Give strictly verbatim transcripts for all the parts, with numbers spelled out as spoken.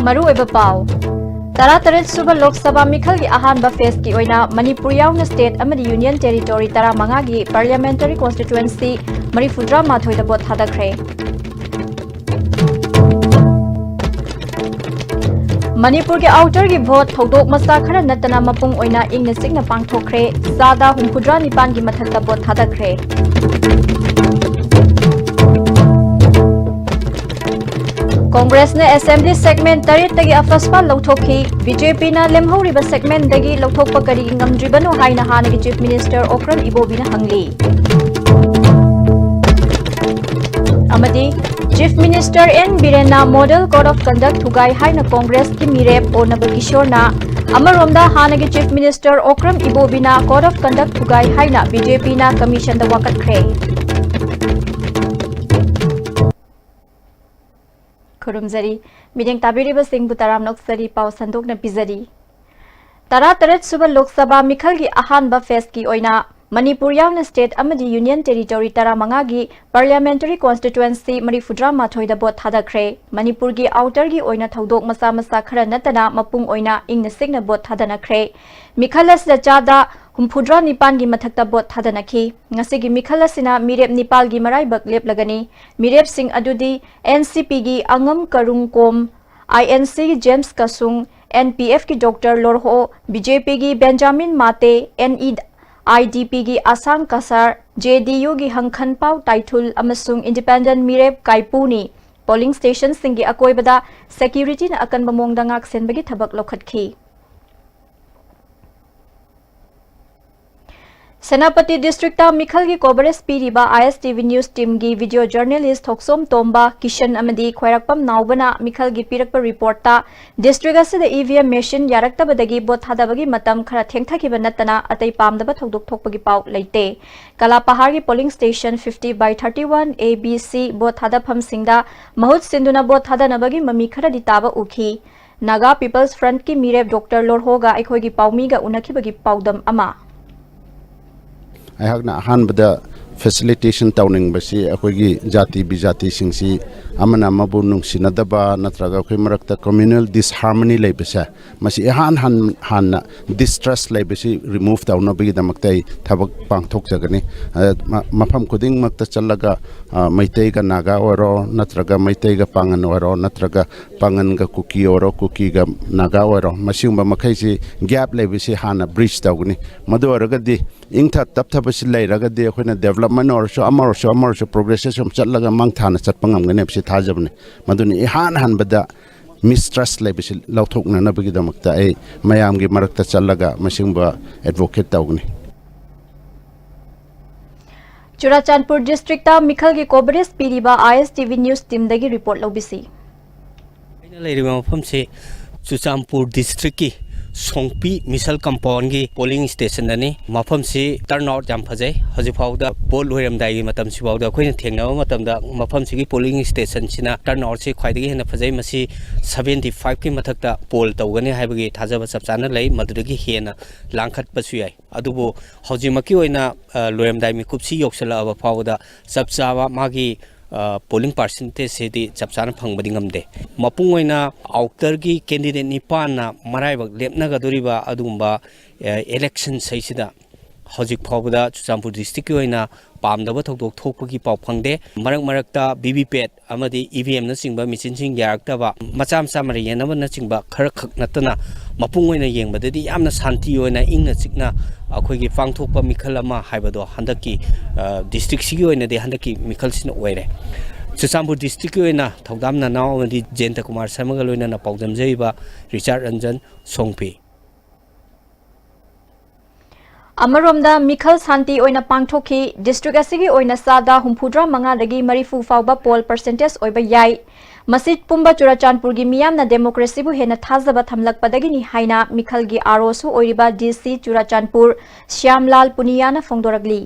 ꯃꯔꯨꯑꯣꯏꯕ ꯄꯥꯎ꯫ ꯇꯔꯥꯇꯔꯦꯠ ꯁꯨꯕ ꯂꯣꯛ ꯁꯚꯥ ꯃꯤꯈꯜꯒꯤ ꯑꯍꯥꯟꯕ ꯐꯦꯁꯀꯤ ꯑꯣꯏꯅ ꯃꯅꯤꯄꯨꯔ ꯌꯥꯎꯅ ꯁ꯭ꯇꯦꯠ ꯑꯃꯗꯤ ꯌꯨꯅꯤꯌꯟ ꯇꯦꯔꯤꯇꯣꯔꯤ ꯇꯔꯥꯃꯉꯥꯒꯤ ꯄꯥꯔꯂꯤꯌꯥꯃꯦꯟꯇꯔꯤ ꯀꯣꯟꯁꯇꯤꯇ꯭ꯌꯨꯑꯦꯟꯁꯤ ꯃꯔꯤꯐꯨꯇꯔꯥꯃꯥꯊꯣꯏꯗ ꯚꯣꯠ ꯊꯥꯗꯈ꯭ꯔꯦ꯫ ꯃꯅꯤꯄꯨꯔꯒꯤ ꯑꯥꯎꯇꯔꯒꯤ ꯚꯣꯠ ꯊꯧꯗꯣꯛ ꯃꯆꯥ ꯈꯔ ꯅꯠꯇꯅ ꯃꯄꯨꯡ ꯑꯣꯏꯅ ꯏꯪꯅ ꯆꯤꯛꯅ ꯄꯥꯡꯊꯣꯛꯈ꯭ꯔꯦ꯫ ꯆꯥꯗ ꯍꯨꯝꯐꯨꯇꯔꯥ ꯅꯤꯄꯥꯟꯒꯤ ꯃꯊꯛꯇ ꯚꯣꯠ ꯊꯥꯗꯈ꯭ꯔꯦ꯫ ꯀꯣꯡꯒ꯭ꯔꯦꯁꯅ ꯑꯦꯁꯦꯝꯕ꯭ꯂꯤ ꯁꯦꯒꯃꯦꯟ ꯇꯔꯦꯠꯇꯒꯤ ꯑꯐꯁꯄꯥ ꯂꯧꯊꯣꯛꯈꯤ꯫ ꯕꯤ ꯖꯦ ꯄꯤꯅ ꯂꯦꯝꯍꯧꯔꯤꯕ ꯁꯦꯒꯃꯦꯟꯗꯒꯤ ꯂꯧꯊꯣꯛꯄ ꯀꯔꯤꯒꯤ ꯉꯝꯗ꯭ꯔꯤꯕꯅꯣ ꯍꯥꯏꯅ ꯍꯥꯟꯅꯒꯤ ꯆꯤꯐ ꯃꯤꯅꯤꯁꯇꯔ ꯑꯣꯀ꯭ꯔꯝ ꯏꯕꯣꯕꯤꯅ ꯍꯪꯂꯤ꯫ ꯑꯃꯗꯤ ꯆꯤꯐ ꯃꯤꯅꯤꯁꯇꯔ ꯑꯦꯟ ꯕꯤꯔꯦꯟꯅ ꯃꯣꯗꯦꯜ ꯀꯣꯗ ꯑꯣꯐ ꯀꯟꯗꯛ ꯊꯨꯒꯥꯏ ꯍꯥꯏꯅ ꯀꯣꯡꯒ꯭ꯔꯦꯁꯀꯤ ꯃꯤꯔꯦꯞ ꯑꯣꯅꯕ ꯀꯤꯁꯣꯔꯅ, ꯑꯃꯔꯣꯝꯗ ꯍꯥꯟꯅꯒꯤ ꯆꯤꯐ ꯃꯤꯅꯤꯁꯇꯔ ꯑꯣꯀ꯭ꯔꯝ ꯏꯕꯣꯕꯤꯅ ꯀꯣꯗ ꯑꯣꯐ ꯀꯟꯗꯛ ꯊꯨꯒꯥꯏ ꯍꯥꯏꯅ ꯕꯤ ꯖꯦ ꯄꯤꯅ ꯀꯃꯤꯁꯟꯗ ꯋꯥꯀꯠꯈ꯭ꯔꯦ꯫ ꯈꯨꯔꯨꯝꯖꯔꯤ꯫ ꯃꯤꯠꯌꯦꯡ ꯇꯥꯕꯤꯔꯤꯕꯁꯤꯡꯕꯨ ꯇꯔꯥꯝꯅ ꯑꯣꯛꯆꯔꯤ꯫ ꯄꯥꯎ ꯁꯟꯗꯣꯛꯅ ꯄꯤꯖꯔꯤ꯫ ꯇꯔꯥꯇꯔꯦꯠ ꯁꯨꯕ ꯂꯣꯛ ꯁꯚꯥ ꯃꯤꯈꯜꯒꯤ ꯑꯍꯥꯟꯕ ꯐꯦꯁꯀꯤ ꯑꯣꯏꯅ ꯃꯅꯤꯄꯨꯔ ꯌꯥꯎꯅ ꯁ꯭ꯇꯦꯠ ꯑꯃꯗꯤ ꯌꯨꯅꯤꯌꯟ ꯇꯦꯔꯤꯇꯣꯔꯤ ꯇꯔꯥꯃꯉꯥꯒꯤ ꯄꯥꯔꯂꯤꯌꯥꯃꯦꯟꯇꯔꯤ ꯀꯣꯟꯁꯇꯤꯇ꯭ꯌꯨꯑꯦꯟꯁꯤ ꯃꯔꯤꯐꯨꯇꯔꯥꯃꯥꯊꯣꯏꯗ ꯚꯣꯠ ꯊꯥꯗꯈ꯭ꯔꯦ꯫ ꯃꯅꯤꯄꯨꯔꯒꯤ ꯑꯥꯎꯇꯔꯒꯤ ꯑꯣꯏꯅ ꯊꯧꯗꯣꯛ ꯃꯆꯥ ꯃꯆꯥ ꯈꯔ ꯅꯠꯇꯅ ꯃꯄꯨꯡ ꯑꯣꯏꯅ ꯏꯪꯅ ꯆꯤꯛꯅ ꯚꯣꯠ ꯊꯥꯗꯅꯈ꯭ꯔꯦ꯫ ꯃꯤꯈꯜ ꯑꯁꯤꯗ ꯆꯥꯗ ꯍꯨꯝꯐꯨꯇꯔꯥ ꯅꯤꯄꯥꯟꯒꯤ ꯃꯊꯛꯇ ꯚꯣꯠ ꯊꯥꯗꯅꯈꯤ꯫ ꯉꯁꯤꯒꯤ ꯃꯤꯈꯜ ꯑꯁꯤꯅ ꯃꯤꯔꯦꯞ ꯅꯤꯄꯥꯜꯒꯤ ꯃꯔꯥꯏꯕꯛ ꯂꯦꯞꯂꯒꯅꯤ꯫ ꯃꯤꯔꯦꯞꯁꯤꯡ ꯑꯗꯨꯗꯤ ꯑꯦꯟ ꯁꯤ ꯄꯤꯒꯤ ꯑꯉꯝ ꯀꯔꯨꯡ ꯀꯣꯝ, ꯑꯥꯏ ꯑꯦꯟ ꯁꯤꯒꯤ ꯖꯦꯝꯁ ꯀꯁꯨꯡ, ꯑꯦꯟ ꯄꯤ ꯑꯦꯐꯀꯤ ꯗꯣꯛꯇꯔ ꯂꯣꯔꯍꯣ, ꯕꯤ ꯖꯦ ꯄꯤꯒꯤ Benjamin Mate, N E I D ꯄꯤꯒꯤ ꯑꯁꯥꯡ ꯀꯁꯥꯔ, ꯖꯦ ꯗꯤ ꯌꯨꯒꯤ ꯍꯪꯈꯟꯄꯥꯎ ꯇꯥꯏꯊꯨꯜ ꯑꯃꯁꯨꯡ ꯏꯟꯗꯤꯄꯦꯟꯗꯦꯟꯠ ꯃꯤꯔꯦꯞ ꯀꯥꯏꯄꯨꯅꯤ꯫ ꯄꯣꯂꯤꯡ ꯁ꯭ꯇꯦꯁꯟꯁꯤꯡꯒꯤ ꯑꯀꯣꯏꯕꯗ ꯁꯦꯀ꯭ꯌꯨꯔꯤꯇꯤꯅ ꯑꯀꯟꯕ ꯃꯑꯣꯡꯗ ꯉꯥꯛꯁꯦꯟꯕꯒꯤ ꯊꯕꯛ ꯂꯧꯈꯠꯈꯤ꯫ ꯁꯦꯅꯥꯄꯇꯤ ꯗꯤꯁꯇ꯭ꯔꯤꯛꯇ ꯃꯤꯈꯜꯒꯤ ꯀꯣꯚꯔꯦꯖ ꯄꯤꯔꯤꯕ I S T V news ꯇꯤꯝꯒꯤ ꯚꯤꯗꯤꯑꯣ ꯖꯔꯅꯦꯂꯤꯁ ꯊꯣꯛꯆꯣꯝ ꯇꯣꯝꯕ, ꯀꯤꯁꯟ ꯑꯃꯗꯤ ꯈ꯭ꯋꯥꯏꯔꯥꯛꯄꯝ ꯅꯥꯎꯕꯅ ꯃꯤꯈꯜꯒꯤ ꯄꯤꯔꯛꯄ ꯔꯤꯄꯣꯔꯠꯇ ꯗꯤꯁꯇ꯭ꯔꯤꯛ ꯑꯁꯤꯗ ꯏ ꯚꯤ ꯑꯦꯝ ꯃꯦꯁꯤꯟ ꯌꯥꯔꯛꯇꯕꯗꯒꯤ ꯚꯣꯠ ꯊꯥꯗꯕꯒꯤ ꯃꯇꯝ ꯈꯔ ꯊꯦꯡꯊꯈꯤꯕ ꯅꯠꯇꯅ ꯑꯇꯩ ꯄꯥꯝꯗꯕ ꯊꯧꯗꯣꯛ ꯊꯣꯛꯄꯒꯤ ꯄꯥꯎ ꯂꯩꯇꯦ꯫ ꯀꯂꯥꯄꯍꯥꯔꯒꯤ polling station fifty by thirty one A B C vote ꯊꯥꯗꯐꯝꯁꯤꯡꯗ ꯃꯍꯨꯠ ꯁꯤꯟꯗꯨꯅ ꯚꯣꯠ ꯊꯥꯗꯅꯕꯒꯤ ꯃꯃꯤ ꯈꯔꯗꯤ ꯇꯥꯕ ꯎꯈꯤ꯫ ꯅꯥꯒꯥ ꯄꯤꯄꯜꯁ ꯐ꯭ꯔꯟꯠꯀꯤ ꯃꯤꯔꯦꯞ ꯗꯣꯛꯇꯔ ꯂꯣꯔꯍꯣꯒ ꯑꯩꯈꯣꯏꯒꯤ ꯄꯥꯎꯃꯤꯒ ꯎꯅꯈꯤꯕꯒꯤ ꯄꯥꯎꯗꯝ ꯑꯃ꯫ ꯑꯩꯍꯥꯛꯅ ꯑꯍꯥꯟꯕꯗ ꯐꯦꯁꯤꯂꯤꯇꯦꯁꯟ ꯇꯧꯅꯤꯡꯕꯁꯤ ꯑꯩꯈꯣꯏꯒꯤ ꯖꯥꯇꯤ ꯕꯤꯖꯥꯇꯤꯁꯤꯡꯁꯤ ꯑꯃꯅ ꯑꯃꯕꯨ ꯅꯨꯡꯁꯤꯅꯗꯕ ꯅꯠꯇ꯭ꯔꯒ ꯑꯩꯈꯣꯏ ꯃꯔꯛꯇ ꯀꯝꯃ꯭ꯌꯨꯅꯦꯜ ꯗꯤꯁꯍꯥꯔꯃꯅꯤ ꯂꯩꯕꯁꯦ, ꯃꯁꯤ ꯏꯍꯥꯟ ꯍꯥꯟ ꯍꯥꯟꯅ ꯗꯤꯁꯇ꯭ꯔꯁ ꯂꯩꯕꯁꯤ ꯔꯤꯃꯨꯚ ꯇꯧꯅꯕꯒꯤꯗꯃꯛꯇ ꯑꯩ ꯊꯕꯛ ꯄꯥꯡꯊꯣꯛꯆꯒꯅꯤ꯫ ꯑ, ꯃ-, ꯃꯐꯝ ꯈꯨꯗꯤꯡꯃꯛꯇ ꯆꯠꯂꯒ, ꯑ, ꯃꯩꯇꯩꯒ ꯅꯥꯒꯥ ꯑꯣꯏꯔꯣ, ꯅꯠꯇ꯭ꯔꯒ ꯃꯩꯇꯩꯒ ꯄꯥꯉꯟ ꯑꯣꯏꯔꯣ, ꯅꯠꯇ꯭ꯔꯒ ꯄꯥꯉꯟꯒ ꯀꯨꯀꯤ ꯑꯣꯏꯔꯣ, ꯀꯨꯀꯤꯒ ꯅꯥꯒꯥ ꯑꯣꯏꯔꯣ, ꯃꯁꯤꯒꯨꯝꯕ ꯃꯈꯩꯁꯤ ꯒꯦꯞ ꯂꯩꯕꯁꯤ ꯍꯥꯟꯅ ꯕ꯭ꯔꯤꯖ ꯇꯧꯒꯅꯤ꯫ ꯃꯗꯨ ꯑꯣꯏꯔꯒꯗꯤ ꯏꯪꯊ ꯇꯞꯊꯕꯁꯤ ꯂꯩꯔꯒꯗꯤ ꯑꯩꯈꯣꯏꯅ ꯗꯦꯕꯂꯞꯃꯦꯟ ꯑꯣꯏꯔꯁꯨ, ꯑꯃ ꯑꯣꯏꯔꯁꯨ, ꯑꯃ ꯑꯣꯏꯔꯁꯨ, ꯄ꯭ꯔꯣꯒ꯭ꯔꯦꯁꯁꯦ ꯁꯨꯝ ꯆꯠꯂꯒ ꯃꯥꯡ ꯊꯥꯅ ꯆꯠꯄ ꯉꯝꯒꯅꯤ ꯍꯥꯏꯕꯁꯤ ꯊꯥꯖꯕꯅꯤ꯫ ꯃꯗꯨꯅ ꯏꯍꯥꯟ ꯍꯥꯟꯕꯗ ꯃꯤꯁꯇ꯭ꯔꯁ ꯂꯩꯕꯁꯤ ꯂꯧꯊꯣꯛꯅꯅꯕꯒꯤꯗꯃꯛꯇ ꯑꯩ ꯃꯌꯥꯝꯒꯤ ꯃꯔꯛꯇ ꯆꯠꯂꯒ ꯃꯁꯤꯒꯨꯝꯕ ꯑꯦꯗꯚꯣꯀꯦꯠ ꯇꯧꯒꯅꯤ꯫ ꯆꯨꯔꯥꯆꯥꯟꯄꯨꯔ ꯗꯤꯁꯇ꯭ꯔꯤꯛꯇ ꯃꯤꯈꯜꯒꯤ ꯀꯣꯚꯔꯦꯖ ꯄꯤꯔꯤꯕ ISTV news teamꯗꯒꯤ report ꯂꯧꯕꯤꯁꯤ꯫ ꯑꯩꯅ ꯂꯩꯔꯤꯕ ꯃꯐꯝꯁꯤ ꯆꯨꯔꯆꯥꯟꯄꯨꯔ ꯗꯤꯁꯇ꯭ꯔꯤꯛꯀꯤ ꯁꯣꯡꯄꯤ ꯃꯤꯁꯜ ꯀꯝꯄꯥꯎꯟꯒꯤ ꯄꯣꯂꯤꯡ ꯁ꯭ꯇꯦꯁꯟꯗꯅꯤ꯫ ꯃꯐꯝꯁꯤ ꯇꯔꯟ ꯑꯥꯎꯠ ꯌꯥꯝ ꯐꯖꯩ꯫ ꯍꯧꯖꯤꯛ ꯐꯥꯎꯗ ꯄꯣꯜ ꯂꯣꯏꯔꯝꯗꯥꯏꯒꯤ ꯃꯇꯝꯁꯤ ꯐꯥꯎꯗ ꯑꯩꯈꯣꯏꯅ ꯊꯦꯡꯅꯕ ꯃꯇꯝꯗ ꯃꯐꯝꯁꯤꯒꯤ ꯄꯣꯂꯤꯡ ꯁ꯭ꯇꯦꯁꯟꯁꯤꯅ ꯇꯔꯟ ꯑꯥꯎꯠꯁꯤ ꯈ꯭ꯋꯥꯏꯗꯒꯤ ꯍꯦꯟꯅ ꯐꯖꯩ꯫ ꯃꯁꯤ ꯁꯚꯦꯟꯇꯤ ꯐꯥꯏꯚꯀꯤ ꯃꯊꯛꯇ ꯄꯣꯜ ꯇꯧꯒꯅꯤ ꯍꯥꯏꯕꯒꯤ ꯊꯥꯖꯕ ꯆꯞ ꯆꯥꯅ ꯂꯩ꯫ ꯃꯗꯨꯗꯒꯤ ꯍꯦꯟꯅ ꯂꯥꯡꯈꯠꯄꯁꯨ ꯌꯥꯏ꯫ ꯑꯗꯨꯕꯨ ꯍꯧꯖꯤꯛꯃꯛꯀꯤ ꯑꯣꯏꯅ, ꯑ, ꯂꯣꯏꯔꯝꯗꯥꯏ ꯃꯤꯀꯨꯞꯁꯤ ꯌꯧꯁꯤꯜꯂꯛꯑꯕ ꯐꯥꯎꯕꯗ ꯆꯞ ꯆꯥꯕ ꯃꯥꯒꯤ, ꯑ, ꯄꯣꯂꯤꯡ ꯄꯥꯔꯁꯦꯟꯇꯦꯖꯁꯤꯗꯤ ꯆꯞ ꯆꯥꯅ ꯐꯪꯕꯗꯤ ꯉꯝꯗꯦ꯫ ꯃꯄꯨꯡ ꯑꯣꯏꯅ ꯑꯥꯎꯇꯔꯒꯤ ꯀꯦꯟꯗꯤꯗꯦꯠ ꯅꯤꯄꯥꯟꯅ ꯃꯔꯥꯏꯕꯛ ꯂꯦꯞꯅꯒꯗꯧꯔꯤꯕ ꯑꯗꯨꯒꯨꯝꯕ, ꯑ, ꯏꯂꯦꯛꯁꯟ ꯁꯤꯗꯩꯁꯤꯗ ꯍꯧꯖꯤꯛ ꯐꯥꯎꯕꯗ ꯆꯨꯔꯆꯥꯟꯄꯨꯔ ꯗꯤꯁꯇ꯭ꯔꯤꯛꯀꯤ ꯑꯣꯏꯅ ꯄꯥꯝꯗꯕ ꯊꯧꯗꯣꯛ ꯊꯣꯛꯄꯒꯤ ꯄꯥꯎ ꯐꯪꯗꯦ꯫ ꯃꯔꯛ ꯃꯔꯛꯇ ꯚꯤ ꯚꯤ ꯄꯦꯠ ꯑꯃꯗꯤ ꯏ ꯚꯤ ꯑꯦꯝꯅꯆꯤꯡꯕ ꯃꯦꯆꯤꯟꯁꯤꯡ ꯌꯥꯔꯛꯇꯕ, ꯃꯆꯥ ꯃꯆꯥ ꯃꯔꯩ ꯌꯦꯠꯅꯕꯅꯆꯤꯡꯕ ꯈꯔꯈꯛ ꯅꯠꯇꯅ, ꯃꯄꯨꯡ ꯑꯣꯏꯅ ꯌꯦꯡꯕꯗꯗꯤ ꯌꯥꯝꯅ ꯁꯥꯟꯇꯤ ꯑꯣꯏꯅ, ꯏꯪꯅ ꯆꯤꯛꯅ ꯑꯩꯈꯣꯏꯒꯤ ꯄꯥꯡꯊꯣꯛꯄ ꯃꯤꯈꯜ ꯑꯃ ꯍꯥꯏꯕꯗꯣ ꯍꯟꯗꯛꯀꯤ, ꯑ, ꯗꯤꯁꯇ꯭ꯔꯤꯛꯁꯤꯒꯤ ꯑꯣꯏꯅꯗꯤ ꯍꯟꯗꯛꯀꯤ ꯃꯤꯈꯜꯁꯤꯅ ꯑꯣꯏꯔꯦ꯫ ꯆꯨꯔꯆꯥꯟꯄꯨꯔ ꯗꯤꯁꯇ꯭ꯔꯤꯛꯀꯤ ꯑꯣꯏꯅ ꯊꯧꯗꯥꯝ ꯅꯅꯥꯎ ꯑꯃꯗꯤ ꯖꯌꯟꯇ ꯀꯨꯃꯥꯔ ꯁꯔꯃꯒ ꯂꯣꯏꯅꯅ ꯄꯥꯎꯗꯝꯖꯔꯤꯕ ꯔꯤꯆꯥꯔꯗ ꯔꯟꯖꯟ, ꯁꯣꯡꯄꯤ꯫ ꯑꯃꯔꯣꯝꯗ, ꯃꯤꯈꯜ ꯁꯥꯟꯇꯤ ꯑꯣꯏꯅ ꯄꯥꯡꯊꯣꯛꯈꯤ꯫ ꯗꯤꯁꯇ꯭ꯔꯤꯛ ꯑꯁꯤꯒꯤ ꯑꯣꯏꯅ ꯆꯥꯗ ꯍꯨꯝꯐꯨꯇꯔꯥ ꯃꯉꯥꯗꯒꯤ ꯃꯔꯤꯐꯨ ꯐꯥꯎꯕ ꯄꯣꯜ ꯄꯔꯁꯦꯟꯇꯦꯖ ꯑꯣꯏꯕ ꯌꯥꯏ꯫ ꯃꯁꯤ ꯄꯨꯝꯕ ꯆꯨꯔꯆꯥꯟꯄꯨꯔꯒꯤ ꯃꯤꯌꯥꯝꯅ ꯗꯦꯃꯣꯀ꯭ꯔꯦꯁꯤꯕꯨ ꯍꯦꯟꯅ ꯊꯥꯖꯕ ꯊꯝꯂꯛꯄꯗꯒꯤꯅꯤ ꯍꯥꯏꯅ ꯃꯤꯈꯜꯒꯤ ROꯁꯨ ꯑꯣꯏꯔꯤꯕ DC Churachandpur ꯁ꯭ꯌꯥꯝꯂꯥꯜ ꯄꯨꯅꯤꯌꯥꯅ ꯐꯣꯡꯗꯣꯔꯛꯂꯤ꯫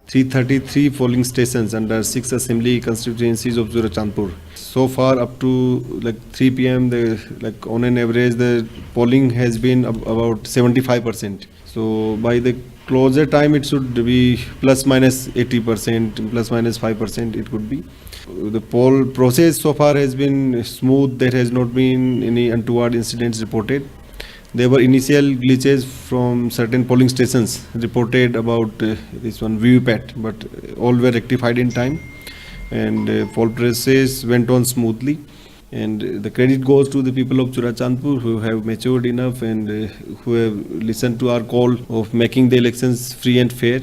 Three thirty-three polling stations under six assembly constituencies of Churachandpur. So far, up to, like, three P M, the, like, on an average, the polling has been ab- about seventy-five percent. So by the Closure time, it should be plus minus eighty percent, plus minus five percent it could be. The poll process so far has been smooth. There has not been any untoward incidents reported. There were initial glitches from certain polling stations reported about uh, this one V V P A T, but all were rectified in time, and uh, poll process went on smoothly. And uh, the credit goes to the people of Churachandpur who have matured enough and uh, who have listened to our call of making the elections free and fair.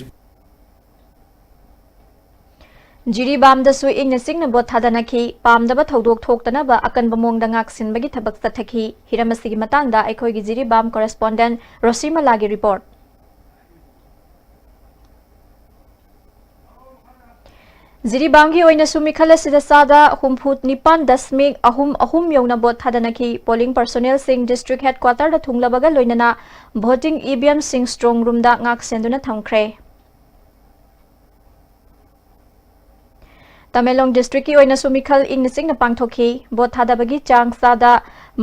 ꯖꯤꯔꯤꯕꯥꯝꯗꯁꯨ ꯏꯪꯅ ꯆꯤꯛꯅ vote ꯊꯥꯗꯅꯈꯤ꯫ ꯄꯥꯝꯗꯕ ꯊꯧꯗꯣꯛ ꯊꯣꯛꯇꯅꯕ ꯑꯀꯟꯕ ꯃꯑꯣꯡꯗ ꯉꯥꯛꯁꯤꯟꯕꯒꯤ ꯊꯕꯛ ꯆꯠꯊꯈꯤ꯫ ꯍꯤꯔꯝ ꯑꯁꯤꯒꯤ ꯃꯇꯥꯡꯗ ꯑꯩꯈꯣꯏꯒꯤ ꯖꯤꯔꯤꯕꯥꯝ correspondent ꯔꯣꯁꯤꯃꯂꯥꯒꯤ report꯫ ꯖꯤꯔꯤꯕꯥꯝꯒꯤ ꯑꯣꯏꯅꯁꯨ ꯃꯤꯈꯜ ꯑꯁꯤꯗ ꯆꯥꯗ ꯍꯨꯝꯐꯨ ꯅꯤꯄꯥꯟ ꯗꯁꯃꯤꯛ ꯑꯍꯨꯝ ꯑꯍꯨꯝ ꯌꯧꯅ ꯚꯣꯠ ꯊꯥꯗꯅꯈꯤ꯫ Polling personnelꯁꯤꯡ district headquarterꯗ ꯊꯨꯡꯂꯕꯒ ꯂꯣꯏꯅꯅ voting EVMꯁꯤꯡ strong roomꯗ ꯉꯥꯛ ꯁꯦꯟꯗꯨꯅ ꯊꯝꯈ꯭ꯔꯦ꯫ ꯇꯃꯦꯡꯂꯣꯡ districtꯀꯤ ꯑꯣꯏꯅꯁꯨ ꯃꯤꯈꯜ ꯏꯪꯅ ꯆꯤꯛꯅ ꯄꯥꯡꯊꯣꯛꯈꯤ꯫ ꯚꯣꯠ ꯊꯥꯗꯕꯒꯤ ꯆꯥꯡ ꯆꯥꯗ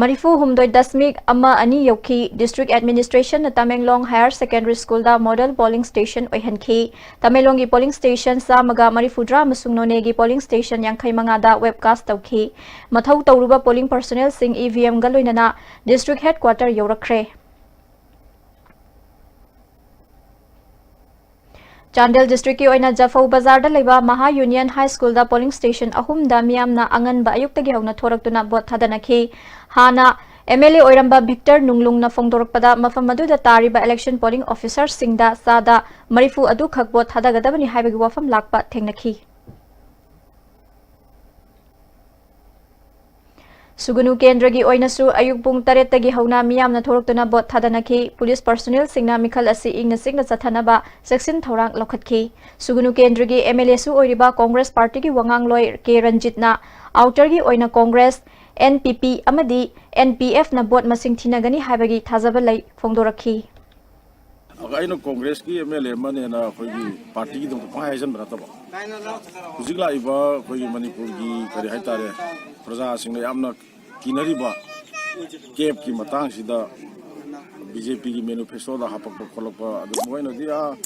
ꯃꯔꯤꯐꯨ ꯍꯨꯝꯗꯣꯏ ꯗꯁꯃꯤꯛ ꯑꯃ ꯑꯅꯤ ꯌꯧꯈꯤ꯫ District administrationꯅ Tamenglong Higher Secondary Schoolꯗ model polling station ꯑꯣꯏꯍꯟꯈꯤ꯫ ꯇꯃꯦꯡꯂꯣꯡꯒꯤ polling station ꯆꯥꯝꯃꯒ ꯃꯔꯤꯐꯨꯇꯔꯥ ꯑꯃꯁꯨꯡ ꯅꯣꯅꯦꯒꯤ polling station ꯌꯥꯡꯈꯩ ꯃꯉꯥꯗ webcast ꯇꯧꯈꯤ꯫ ꯃꯊꯧ ꯇꯧꯔꯨꯕ polling personnelꯁꯤꯡ EVMꯒ ꯂꯣꯏꯅꯅ district headquarter ꯌꯧꯔꯛꯈ꯭ꯔꯦ꯫ ꯆꯥꯟꯗꯦꯜ districtꯀꯤ ꯑꯣꯏꯅ ꯖꯐꯧ ꯕꯖꯥꯔꯗ ꯂꯩꯕ ꯃꯍꯥ ꯌꯨꯅꯤꯌꯟ ꯍꯥꯏ ꯁ꯭ꯀꯨꯜꯗ polling station ꯑꯍꯨꯝꯗ ꯃꯤꯌꯥꯝꯅ ꯑꯉꯟꯕ ꯑꯌꯨꯛꯇꯒꯤ ꯍꯧꯅ ꯊꯣꯔꯛꯇꯨꯅ ꯚꯣꯠ ꯊꯥꯗꯅꯈꯤ꯫ ꯍꯥꯟꯅ MLA ꯑꯣꯏꯔꯝꯕ ꯚꯤꯛꯇꯔ ꯅꯨꯡꯂꯨꯡꯅ ꯐꯣꯡꯗꯣꯔꯛꯄꯗ, ꯃꯐꯝ ꯑꯗꯨꯗ ꯇꯥꯔꯤꯕ election polling officerꯁꯤꯡꯗ ꯆꯥꯗ ꯃꯔꯤꯐꯨ ꯑꯗꯨꯈꯛ ꯚꯣꯠ ꯊꯥꯗꯒꯗꯕꯅꯤ ꯍꯥꯏꯕꯒꯤ ꯋꯥꯐꯝ ꯂꯥꯛꯄ ꯊꯦꯡꯅꯈꯤ꯫ ꯁꯨꯒꯅꯨ ꯀꯦꯟꯗ꯭ꯔꯒꯤ ꯑꯣꯏꯅꯁꯨ ꯑꯌꯨꯛ ꯄꯨꯡ ꯇꯔꯦꯠꯇꯒꯤ ꯍꯧꯅ ꯃꯤꯌꯥꯝꯅ ꯊꯣꯔꯛꯇꯨꯅ ꯚꯣꯠ ꯊꯥꯗꯅꯈꯤ꯫ Police personnelꯁꯤꯡꯅ ꯃꯤꯈꯜ ꯑꯁꯤ ꯏꯪꯅ ꯆꯤꯛꯅ ꯆꯠꯊꯅꯕ ꯆꯦꯛꯁꯤꯟ ꯊꯧꯔꯥꯡ ꯂꯧꯈꯠꯈꯤ꯫ ꯁꯨꯒꯅꯨ ꯀꯦꯟꯗ꯭ꯔꯒꯤ MLAꯁꯨ ꯑꯣꯏꯔꯤꯕ Congress partyꯒꯤ ꯋꯥꯉꯥꯡꯂꯣꯏ ꯀꯦ ꯔꯟꯖꯤꯠꯅ outerꯒꯤ ꯑꯣꯏꯅ Congress, NPP ꯑꯃꯗꯤ NPFꯅ ꯚꯣꯠ ꯃꯁꯤꯡ ꯊꯤꯅꯒꯅꯤ ꯍꯥꯏꯕꯒꯤ ꯊꯥꯖꯕ ꯂꯩ ꯐꯣꯡꯗꯣꯔꯛꯈꯤ꯫ ꯑꯩꯅ Congressꯀꯤ MLA ꯑꯃꯅꯦꯅ ꯑꯩꯈꯣꯏꯒꯤ partyꯒꯤꯗꯃꯛꯇ ꯄꯪꯍꯥꯏ ꯍꯥꯏꯖꯟꯕ ꯅꯠꯇꯕ, ꯍꯧꯖꯤꯛ ꯂꯥꯛꯏꯕ ꯑꯩꯈꯣꯏꯒꯤ ꯃꯅꯤꯄꯨꯔꯒꯤ ꯀꯔꯤ ꯍꯥꯏꯇꯥꯔꯦ, ꯄ꯭ꯔꯖꯥꯁꯤꯡꯅ ꯌꯥꯝꯅ ꯀꯤꯅꯔꯤꯕ CABꯀꯤ ꯃꯇꯥꯡꯁꯤꯗ ꯕꯤ ꯖꯦ ꯄꯤꯒꯤ ꯃꯦꯅꯤꯐꯦꯁꯇꯣꯗ ꯍꯥꯄꯛꯄ ꯈꯣꯠꯂꯛꯄ, ꯑꯗꯨ ꯃꯣꯏꯅꯗꯤ ꯑꯥ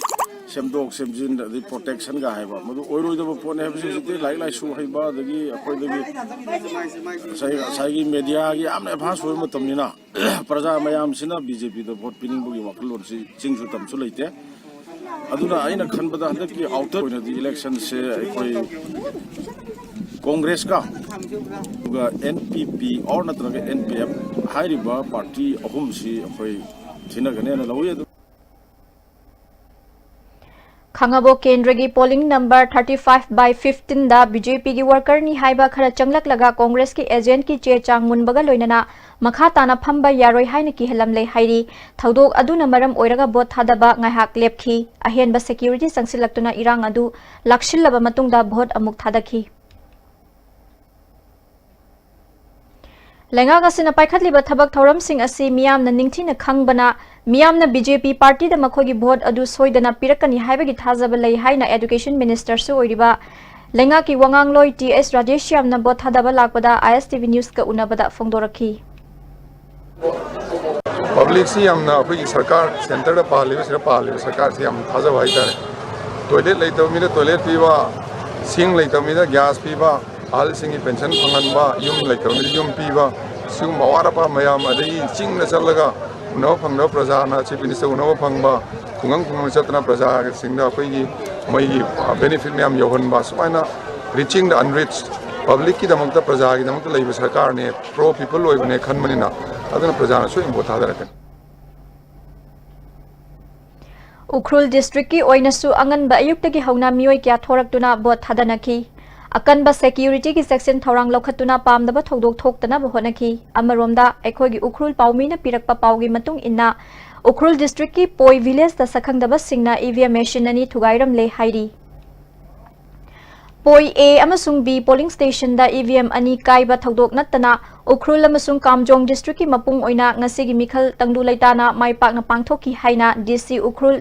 ꯁꯦꯝꯗꯣꯛ ꯁꯦꯝꯖꯤꯟ ꯑꯗꯩ ꯄ꯭ꯔꯣꯇꯦꯛꯁꯟꯒ ꯍꯥꯏꯕ, ꯃꯗꯨ ꯑꯣꯏꯔꯣꯏꯗꯕ ꯄꯣꯠꯅꯤ ꯍꯥꯏꯕꯁꯤ ꯍꯧꯖꯤꯛꯇꯤ ꯂꯥꯏꯔꯤꯛ ꯂꯥꯏꯁꯨ ꯍꯩꯕ ꯑꯗꯒꯤ ꯑꯩꯈꯣꯏꯗꯒꯤ ꯉꯁꯥꯏ ꯉꯁꯥꯏꯒꯤ ꯃꯦꯗꯤꯌꯥꯒꯤ ꯌꯥꯝꯅ ꯑꯦꯗꯚꯥꯟꯁ ꯑꯣꯏꯕ ꯃꯇꯝꯅꯤꯅ ꯄ꯭ꯔꯖꯥ ꯃꯌꯥꯝꯁꯤꯅ ꯕꯤ ꯖꯦ ꯄꯤꯗ ꯚꯣꯠ ꯄꯤꯅꯤꯡꯕꯒꯤ ꯋꯥꯈꯜꯂꯣꯟꯁꯤ ꯆꯤꯡꯁꯨ ꯇꯝꯁꯨ ꯂꯩꯇꯦ꯫ ꯑꯗꯨꯅ ꯑꯩꯅ ꯈꯟꯕꯗ ꯍꯟꯗꯛꯀꯤ ꯑꯥꯎꯇꯔ ꯑꯣꯏꯅꯗꯤ ꯏꯂꯦꯛꯁꯟꯁꯦ ꯑꯩꯈꯣꯏ ꯀꯣꯡꯒ꯭ꯔꯦꯁꯀ ꯑꯗꯨꯒ ꯑꯦꯟ ꯄꯤ ꯄꯤ ꯑꯣꯔ ꯅꯠꯇ꯭ꯔꯒ ꯑꯦꯟ ꯄꯤ ꯑꯦꯐ ꯍꯥꯏꯔꯤꯕ ꯄꯥꯔꯇꯤ ꯑꯍꯨꯝꯁꯤ ꯑꯩꯈꯣꯏ ꯊꯤꯅꯒꯅꯦꯅ ꯂꯧꯏ꯫ ꯑꯗꯨ ꯈꯥꯉꯕꯣꯛ ꯀꯦꯟꯗ꯭ꯔꯒꯤ polling number thirty five by fifteen the B J ꯄꯤꯒꯤ worker ꯅꯤ ꯍꯥꯏꯕ ꯈꯔ ꯆꯪꯂꯛꯂꯒ ꯀꯣꯡꯒ꯭ꯔꯦꯁꯀꯤ agent ꯀꯤ ꯆꯦ ꯆꯥꯡ ꯃꯨꯟꯕꯒ ꯂꯣꯏꯅꯅ ꯃꯈꯥ ꯇꯥꯅ ꯐꯝꯕ ꯌꯥꯔꯣꯏ ꯍꯥꯏꯅ ꯀꯤꯍꯜꯂꯝꯂꯦ ꯍꯥꯏꯔꯤ꯫ ꯊꯧꯗꯣꯛ ꯑꯗꯨꯅ ꯃꯔꯝ ꯑꯣꯏꯔꯒ ꯚꯣꯠ ꯊꯥꯗꯕ ꯉꯥꯏꯍꯥꯛ ꯂꯦꯞꯈꯤ꯫ ꯑꯍꯦꯟꯕ security ꯆꯪꯁꯤꯜꯂꯛꯇꯨꯅ ꯏꯔꯥꯡ ꯑꯗꯨ ꯂꯥꯛꯁꯤꯜꯂꯕ ꯃꯇꯨꯡꯗ ꯚꯣꯠ ꯑꯃꯨꯛ ꯊꯥꯗꯈꯤ꯫ ꯂꯩꯉꯥꯛ ꯑꯁꯤꯅ ꯄꯥꯏꯈꯠꯂꯤꯕ ꯊꯕꯛ ꯊꯧꯔꯝꯁꯤꯡ ꯑꯁꯤ ꯃꯤꯌꯥꯝꯅ ꯅꯤꯡꯊꯤꯅ ꯈꯪꯕꯅ, ꯃꯤꯌꯥꯝꯅ ꯕꯤ ꯖꯦ ꯄꯤ ꯄꯥꯔꯇꯤꯗ ꯃꯈꯣꯏꯒꯤ ꯚꯣꯠ ꯑꯗꯨ ꯁꯣꯏꯗꯅ ꯄꯤꯔꯛꯀꯅꯤ ꯍꯥꯏꯕꯒꯤ ꯊꯥꯖꯕ ꯂꯩ ꯍꯥꯏꯅ education minister ꯁꯨ ꯑꯣꯏꯔꯤꯕ ꯂꯩꯉꯥꯛꯀꯤ ꯋꯥꯉꯥꯡꯂꯣꯏ ꯇꯤ ꯑꯦꯁ ꯔꯥꯙꯦꯁ꯭ꯌꯥꯝꯅ ꯚꯣꯠ ꯊꯥꯗꯕ ꯂꯥꯛꯄꯗ ꯑꯥꯏ ꯑꯦꯁ ꯇꯤ ꯚꯤ news ꯀ ꯎꯅꯕꯗ ꯐꯣꯡꯗꯣꯔꯛꯈꯤ꯫ Public ꯁꯤ ꯌꯥꯝꯅ ꯑꯩꯈꯣꯏꯒꯤ ꯁꯔꯀꯥꯔ, centre ꯗ ꯄꯥꯜꯂꯤꯕ, ꯁꯤꯗ ꯄꯥꯜꯂꯤꯕ ꯁꯔꯀꯥꯔꯁꯤ ꯌꯥꯝ ꯊꯥꯖꯕ ꯍꯥꯏꯇꯥꯔꯦ꯫ Toilet ꯂꯩꯇꯕ ꯃꯤꯗ toilet ꯄꯤꯕ, ꯁꯤꯡ ꯂꯩꯇꯕ ꯃꯤꯗ gas ꯄꯤꯕ, ꯑꯍꯜꯁꯤꯡꯒꯤ pension ꯐꯪꯍꯟꯕ, ꯌꯨꯝ ꯂꯩꯇꯕ ꯃꯤꯗ ꯌꯨꯝ ꯄꯤꯕ, ꯁꯤꯒꯨꯝꯕ ꯑꯋꯥꯠ ꯑꯄꯥ ꯃꯌꯥꯝ, ꯑꯗꯒꯤ ꯆꯤꯡꯗ ꯆꯠꯂꯒ ꯎꯅꯕ ꯐꯪꯗꯕ ꯄ꯭ꯔꯖꯥꯅ chief minister ꯎꯅꯕ ꯐꯪꯕ, ꯈꯨꯡꯒꯪ ꯈꯨꯡꯒꯪ ꯆꯠꯇꯅ ꯄ꯭ꯔꯖꯥꯁꯤꯡꯗ ꯑꯩꯈꯣꯏꯒꯤ ꯃꯣꯏꯒꯤ, ꯑ, benefit ꯃꯌꯥꯝ ꯌꯧꯍꯟꯕ, ꯁꯨꯃꯥꯏꯅ reaching the unreached, public ꯀꯤꯗꯃꯛꯇ, ꯄ꯭ꯔꯖꯥꯒꯤꯗꯃꯛꯇ ꯂꯩꯕ ꯁꯔꯀꯥꯔꯅꯦ, pro people ꯑꯣꯏꯕꯅꯦ ꯈꯟꯕꯅꯤꯅ, ꯑꯗꯨꯅ ꯄ꯭ꯔꯖꯥꯅ ꯁꯣꯏꯗꯅ ꯚꯣꯠ ꯊꯥꯗꯔꯛꯀꯅꯤ꯫ ꯎꯈ꯭ꯔꯨꯜ district ꯀꯤ ꯑꯣꯏꯅꯁꯨ ꯑꯉꯟꯕ ꯑꯌꯨꯛꯇꯒꯤ ꯍꯧꯅ ꯃꯤꯑꯣꯏ ꯀꯌꯥ ꯊꯣꯔꯛꯇꯨꯅ ꯚꯣꯠ ꯊꯥꯗꯅꯈꯤ꯫ ꯑꯀꯟꯕ security ꯒꯤ ꯆꯦꯛꯁꯤꯟ ꯊꯧꯔꯥꯡ ꯂꯧꯈꯠꯇꯨꯅ ꯄꯥꯝꯗꯕ ꯊꯧꯗꯣꯛ ꯊꯣꯛꯇꯅꯕ ꯍꯣꯠꯅꯈꯤ꯫ ꯑꯃꯔꯣꯝꯗ, ꯑꯩꯈꯣꯏꯒꯤ ꯎꯈ꯭ꯔꯨꯜ ꯄꯥꯎꯃꯤꯅ ꯄꯤꯔꯛꯄ ꯄꯥꯎꯒꯤ ꯃꯇꯨꯡ ꯏꯟꯅ, ꯎꯈ꯭ꯔꯨꯜ district ꯀꯤ ꯄꯣꯏ village ꯇ ꯁꯛꯈꯪꯗꯕꯁꯤꯡꯅ ꯏ ꯚꯤ ꯑꯦꯝ machine ꯑꯅꯤ ꯊꯨꯒꯥꯏꯔꯝꯂꯦ ꯍꯥꯏꯔꯤ꯫ ꯄꯣꯏ A ꯑꯃꯁꯨꯡ B polling station ꯗ ꯏ ꯚꯤ ꯑꯦꯝ ꯑꯅꯤ ꯀꯥꯏꯕ ꯊꯧꯗꯣꯛ ꯅꯠꯇꯅ ꯎꯈ꯭ꯔꯨꯜ ꯑꯃꯁꯨꯡ ꯀꯥꯝꯖꯣꯡ district ꯀꯤ ꯃꯄꯨꯡ ꯑꯣꯏꯅ ꯉꯁꯤꯒꯤ ꯃꯤꯈꯜ ꯇꯪꯗꯨ ꯂꯩꯇꯥꯅ ꯃꯥꯏ ꯄꯥꯛꯅ ꯄꯥꯡꯊꯣꯛꯈꯤ ꯍꯥꯏꯅ ꯗꯤ ꯁꯤ ꯎꯈ꯭ꯔꯨꯜ